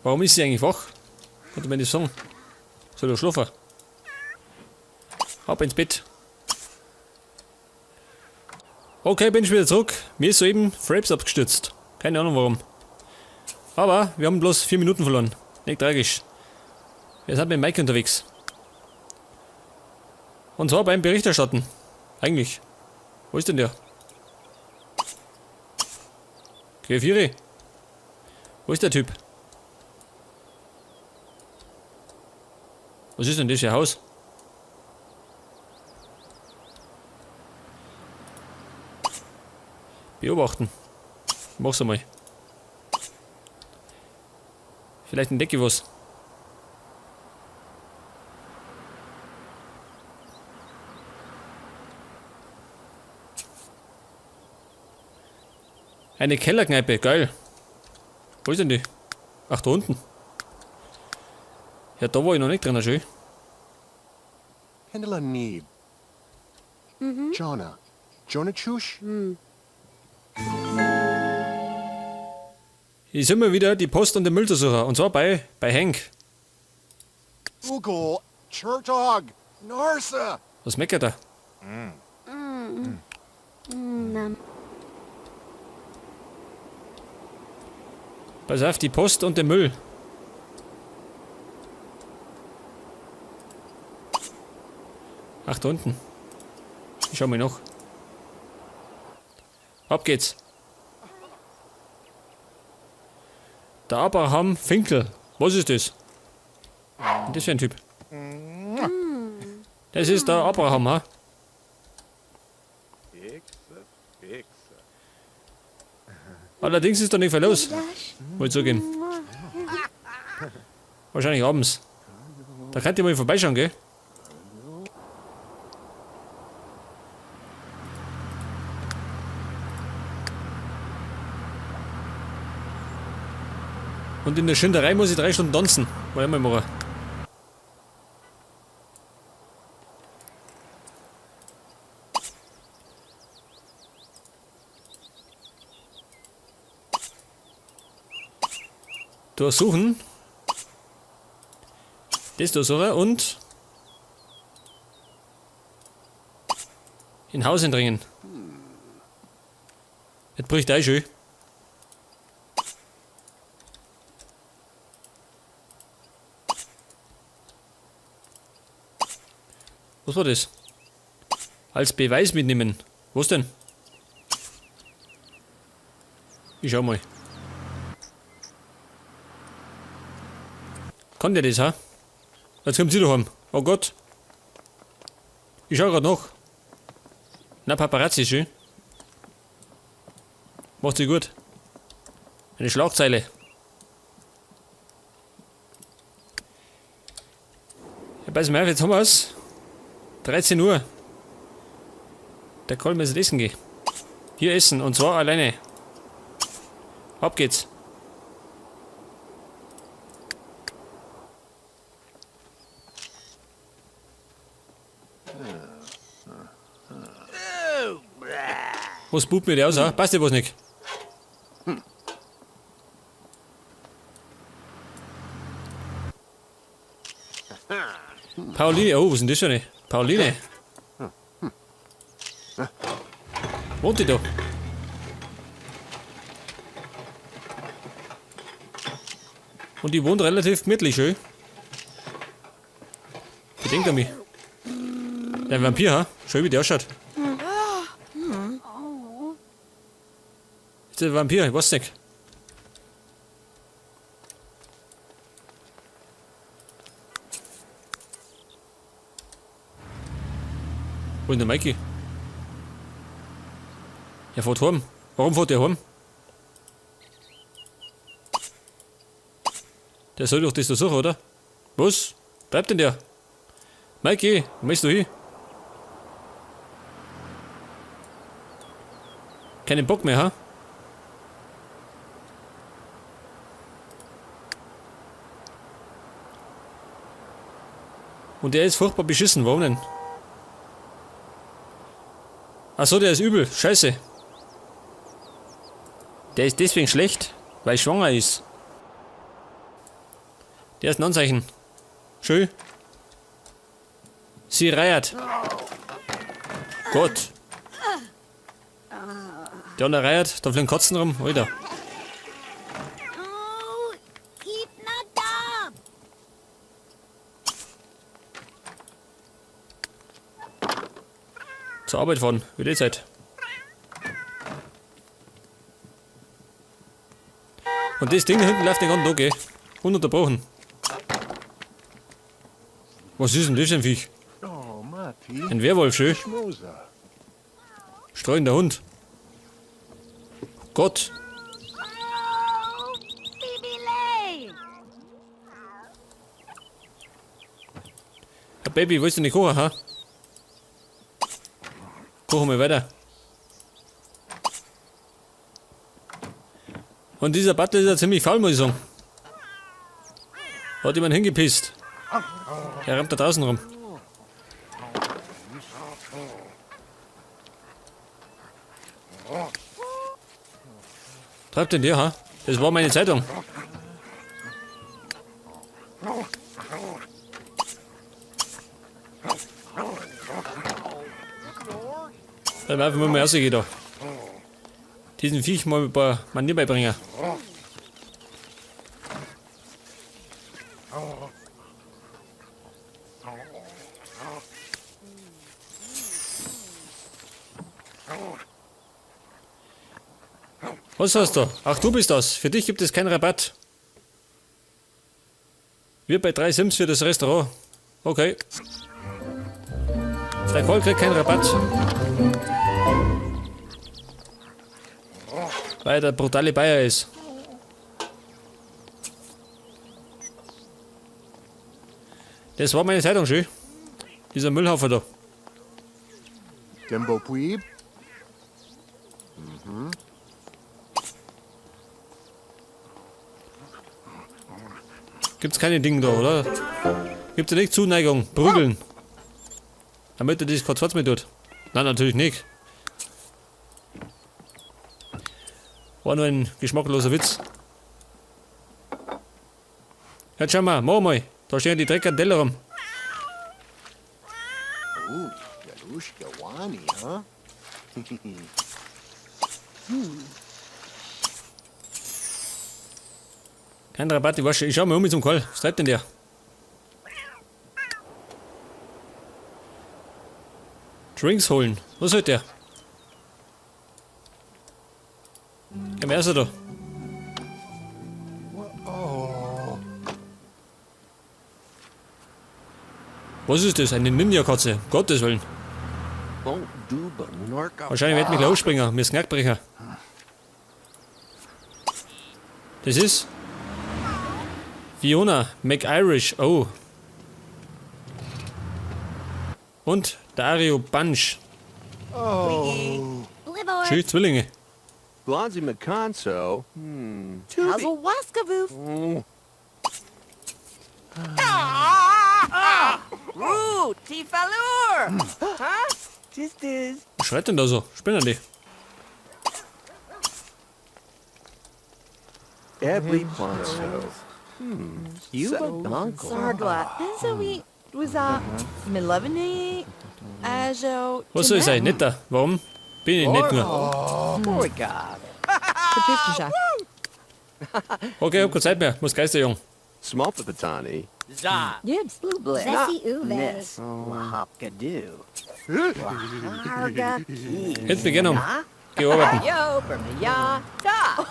Warum ist sie eigentlich wach? Konnte man das sagen? Soll er schlafen? Ab ins Bett. Okay, bin ich wieder zurück. Mir ist soeben Fraps abgestürzt. Keine Ahnung warum. Aber wir haben bloß 4 Minuten verloren. Nicht tragisch. Wir sind mit Mike unterwegs. Und zwar beim Berichterstatten. Eigentlich. Wo ist denn der? G4. Wo ist der Typ? Was ist denn das für ein Haus? Beobachten. Mach's einmal. Vielleicht entdecke ich was. Eine Kellerkneipe, geil. Wo ist denn die? Ach, da unten. Ja, da war ich noch nicht drin, schön. Pendela Neeb. Jonna. Jonah Chush? Hier sind wir wieder, die Post und den Mülluntersucher. Und zwar bei Hank. Google. Churtog. Narsa. Was meckert er? Pass auf, die Post und den Müll. Ach, da unten. Ich schau mal noch. Ab geht's. Der Abraham Finkel. Was ist das? Und das für ein Typ? Das ist der Abraham, ha? Allerdings ist da nicht viel los. Wollte zugeben. Wahrscheinlich abends. Da könnt ihr mal vorbeischauen, gell? Und in der Schinderei muss ich 3 Stunden tanzen. Wollen wir mal machen. Durchsuchen. Das durchsuchen und in Haus eindringen. Jetzt bricht auch schön. Was war das? Als Beweis mitnehmen. Was denn? Ich schau mal. Kann der das, ha? Jetzt kommt sie doch heim. Oh Gott. Ich schau grad nach. Na, Paparazzi, schön. Macht sie gut. Eine Schlagzeile. Ja, pass mal auf, jetzt haben wir's. 13 Uhr. Der Kolm ist essen gehen. Hier essen, und zwar alleine. Ab geht's. Was spukt mir der aus, ha? Passt dir was nicht? Pauline, oh, was ist denn das für eine? Pauline. Wohnt die da? Und die wohnt relativ gemütlich, schön. Die denkt an mich. Der Vampir, ha? Schön, wie der ausschaut. Ist der Vampir? Ich weiß nicht. Wo ist denn der Mikey? Er fährt heim. Warum fährt der heim? Der soll doch das da suchen, oder? Was? Bleibt denn der? Mikey, wo möchtest du hin? Keinen Bock mehr, ha? Und der ist furchtbar beschissen, warum denn? Achso, der ist übel, scheiße. Der ist deswegen schlecht, weil er schwanger ist. Die ersten Anzeichen. Schön. Sie reiert. Gott. Der andere reiert, da fliegen Katzen rum. Alter. Zur Arbeit fahren, wie die Zeit. Und das Ding da hinten läuft den ganzen Tag, gell? Ununterbrochen. Was ist denn das für ein Viech? Oh, Mati. Ein Werwolf, schön. Schmosa. Streunender Hund. Gott. Herr Baby, willst du nicht kochen, ha? Kochen wir weiter. Und dieser Butler ist ja ziemlich faul, muss ich sagen. Hat jemand hingepisst. Der rammt da draußen rum. Treibt denn der, ha? Das war meine Zeitung. Dann einfach mal rausgehen da. Diesen Viech mal ein paar Manier beibringen. Was hast du? Ach, du bist das. Für dich gibt es keinen Rabatt. Wir bei 3 Sims für das Restaurant. Okay. Der Call kriegt keinen Rabatt. Weil er der brutale Bayer ist. Das war meine Zeitung, schön. Dieser Müllhaufen da. Dembo Puib. Gibt's keine Dinge da, oder? Gibt's ja nicht Zuneigung, prügeln. Damit er das kein Schwarz mehr tut. Nein, natürlich nicht. War nur ein geschmackloser Witz. Jetzt schau mal, mach mal. Da stehen die Drecker Teller rum. Yalushka Wani, huh? Kein Rabatt, ich weiß schon. Ich schau mal um zum Call. Was treibt denn der? Drinks holen. Was soll der? Komm her, da. Oh. Was ist das? Eine Ninja-Katze. Um Gottes Willen. Wahrscheinlich wird mich gleich aufspringen. Mir ist Knackbrecher. Das ist Fiona McIrish. Oh. Und Dario Bunch. Oh. Schön, Zwillinge. Blonzie Maconso. Hazelwaskavoof. Roo, Tifalur. Huh? Just is. Was schreit denn da so? Spinnen die. Ebly Plonso. Yuba Donkel. Sargla. Benzoe. Dwiza. Milovany. Ajo. Was soll ich sein? Netter. Warum? Bin ich nicht nur. Borgab. Patricia. Okay, ich hab keine Zeit mehr. Muss Geister jung. Smallpatani. Za. Yibs. Blueblit. Bessie Uwe. Miss. Wahopkadoo. Waharga. Jetzt beginnen. Geh arbeiten. Yo, Bermaya. Da.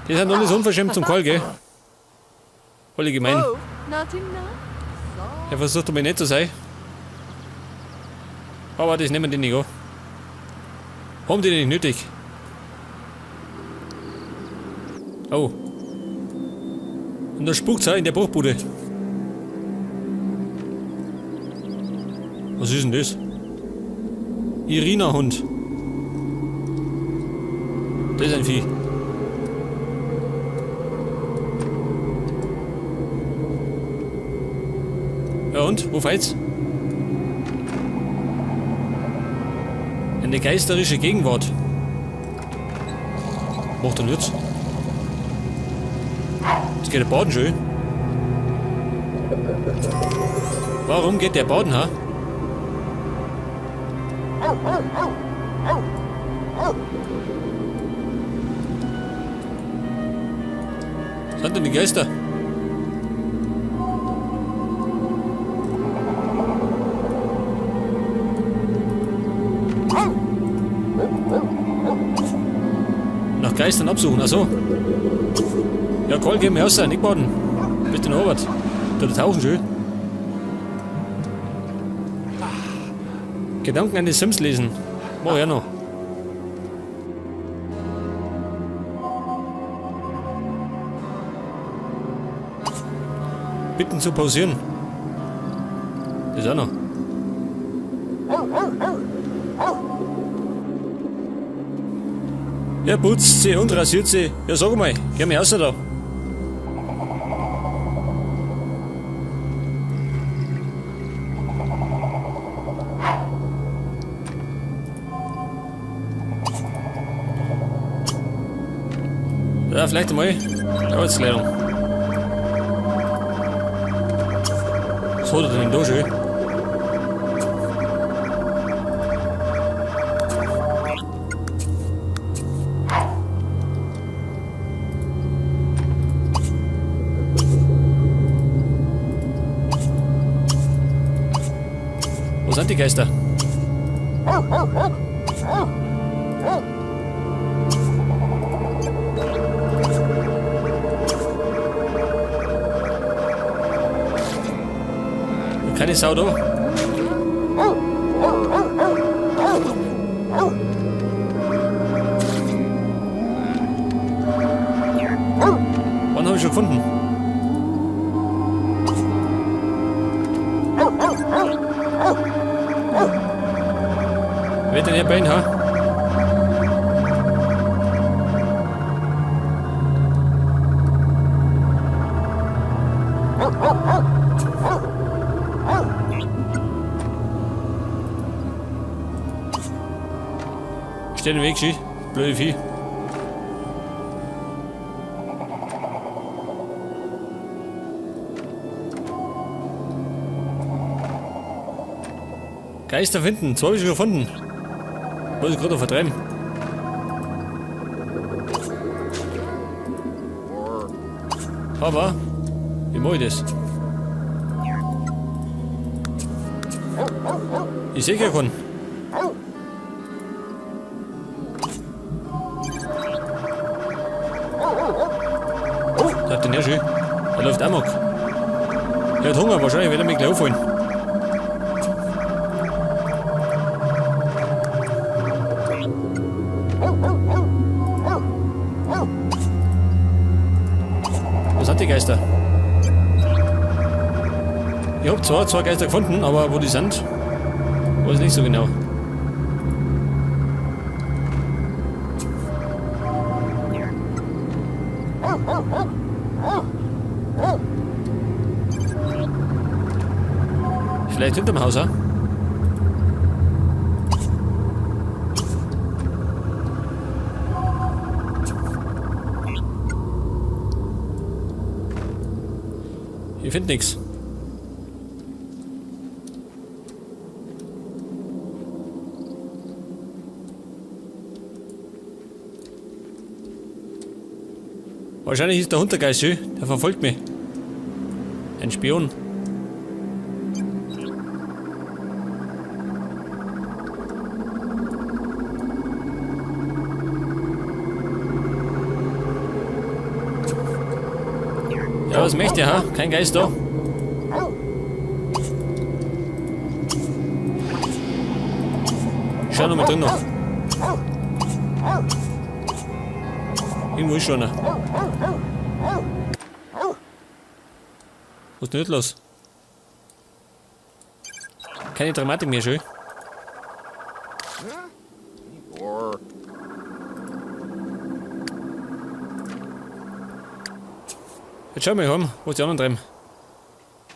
Die sind alles unverschämt zum Call, gell? Voll gemein. Oh, Naughty na. Er versucht, um mich nett zu sein. Aber das nehmen die nicht an. Haben die nicht nötig. Oh. Und da spukt's auch in der Bruchbude. Was ist denn das? Irina-Hund. Das ist ein Vieh. Ja und? Wo fällt's? Eine geisterische Gegenwart. Macht er jetzt? Jetzt geht der Baden schön. Warum geht der Baden, ha? Sind denn die Geister? Nach Geistern absuchen, achso. Ja, Karl, geh mir raus, nicht baden. Bitte Norbert. Da tauchen schön. Gedanken an die Sims lesen. Mach ich auch noch. Bitten zu pausieren. Das auch noch. Ja, putzt sie und rasiert sie. Ja, sag mal, geh mal raus da. Ja, vielleicht einmal Arbeitskleidung. Was hat er denn da schon? Wo sind die Geister? Keine Sau da. Wann habe ich schon gefunden? Wer denn hier bei Ihnen, ha? Steh den Weg, Ski. Blöde Vieh. Geister finden. Zwei habe ich schon gefunden. Muss ich gerade noch vertreiben. Aber, wie mache ich das? Ich sehe keinen. Da hat den her schön. Der läuft amok. Der hat Hunger, wahrscheinlich wird er mich gleich aufholen. Wo sind die Geister? Ich hab zwar zwei Geister gefunden, aber wo die sind, weiß ich nicht so genau. Vielleicht hinterm Haus, ha? Ich find nix. Wahrscheinlich ist der Huntergeist schön, der verfolgt mich. Ein Spion. Ja, was möchte er, ha? Kein Geist da. Ich schau noch mal drin noch. Irgendwo ist schon einer. Was ist denn nicht los? Keine Dramatik mehr, schön. Jetzt schau mal heim, was die anderen treiben.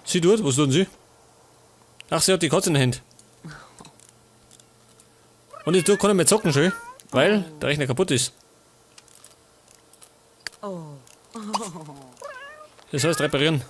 Sie tut? Was tun sie? Ach, sie hat die Katze in der Hand. Und jetzt kann ich mehr zocken, schön, weil der Rechner kaputt ist. Oh. Das heißt reparieren.